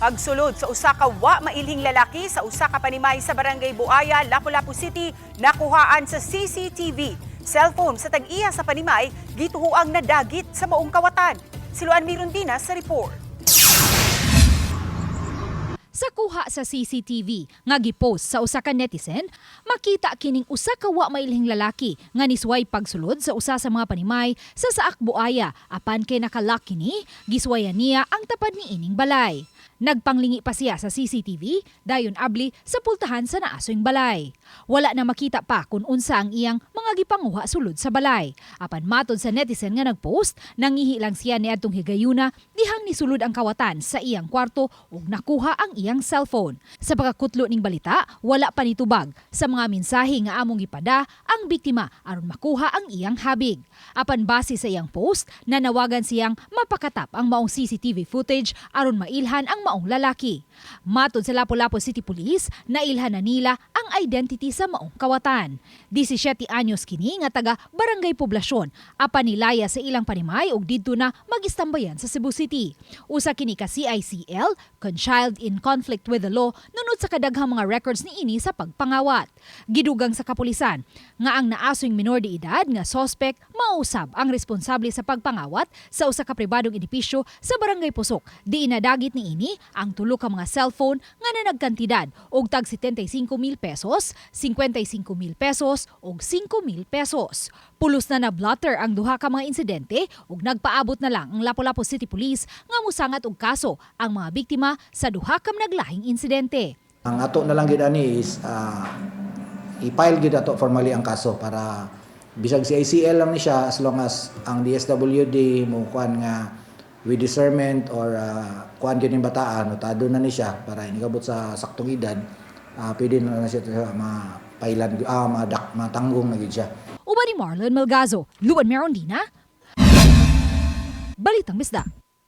Pagsulod sa usa ka wa mailhing lalaki sa usa ka panimay sa Barangay Buaya, Lapu-Lapu City, nakuhaan sa CCTV. Cellphone sa tag-iya sa panimay gituhuang nadagit sa maong kawatan. Si Luan Mirundina sa report. Sa kuha sa CCTV nga gipost sa usa ka netizen, makita kining usa ka wa mailhing lalaki nga nisuway pagsulod sa usa sa mga panimay sa Saak Buaya, apan kay naka-lock kini, giswayan niya ang tapad ni ining balay. Nagpanglingi pa siya sa CCTV, dayon abli sa pultahan sa naasoyng balay. Wala na makita pa kung unsa ang iyang mga gipanguha sulod sa balay. Apan matod sa netizen nga nagpost, nangihi lang siya niadtong higayuna dihang nisulod ang kawatan sa iyang kwarto ug nakuha ang iyang cellphone. Sa pagkakutlo ning balita, wala pa nitubag sa mga mensahe nga among gipada ang biktima aron makuha ang iyang habig. Apan base sa iyang post, nanawagan siyang mapakatap ang maong CCTV footage aron mailhan ang maong lalaki. Matod sa Lapu-Lapu City Police, nailhan na nila ang identity sa maong kawatan. 17 anyos kini nga taga Barangay Poblasyon, apan nilaya sa ilang panimay ug didto na mag-istambayan sa Cebu City. Usa kini ka CICL, con child in conflict with the law, nunod sa kadaghang mga records niini sa pagpangawat. Gidugang sa kapulisan nga ang naasoyng minor de edad nga sospek mausab ang responsable sa pagpangawat sa usa ka pribadong edipisyo sa Barangay Pusok. Diin nadagit niini ang tulo ka mga cellphone nga nanagkantidad og tag 75,000 pesos, 55,000 pesos ug 5,000 pesos. Pulos na na blotter ang duha ka mga insidente ug nagpaabot na lang ang Lapu-Lapu City Police nga musangat og kaso ang mga biktima sa duha ka naglahing insidente. Ang ato na lang gid ani is i-file gid ato formally ang kaso para bisag CICL lang ni siya, as long as ang DSWD mo kuan nga with discernment or kuan gyud ning bataan, notado na ni siya para inikabot sa saktong edad, pwede na na siya mapailan, madak matanggong na gid siya. Uban ni Marlon Melgazo, Luan Merondina, Balitang Bisdak.